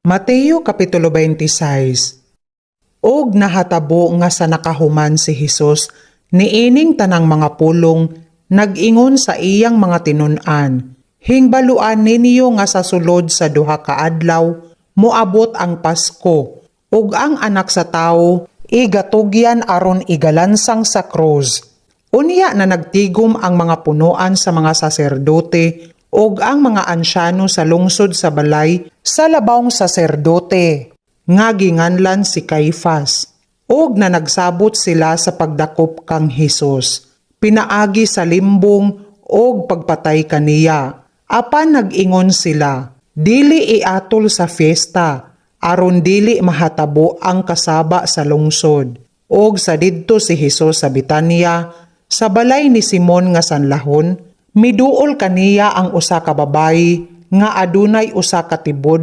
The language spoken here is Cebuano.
Mateo Kapitulo 26. Og nahatabo nga sa nakahuman si Hesus niining tanang mga pulong, nag-ingon sa iyang mga tinun-an, "Hingbaluan ninyo nga sa sulod sa 2 ka adlaw moabot ang Pasko ug ang Anak sa Tawo igatugyan aron igalansang sa krus." Unya na nagtigom ang mga punuan sa mga saserdote ug ang mga ansyano sa lungsod sa balay sa labawng saserdote nga ginganlan si Caifas, ug na nagsabot sila sa pagdakop kang Hesus pinaagi sa limbong ug pagpatay kaniya. Apan nag-ingon sila, "Dili iatol sa fiesta aron dili mahatabo ang kasaba sa lungsod." Og sa didto si Hesus sa Betania sa balay ni Simon nga sanlahon, miduol kaniya ang usa ka babayi nga adunay usa ka tibod.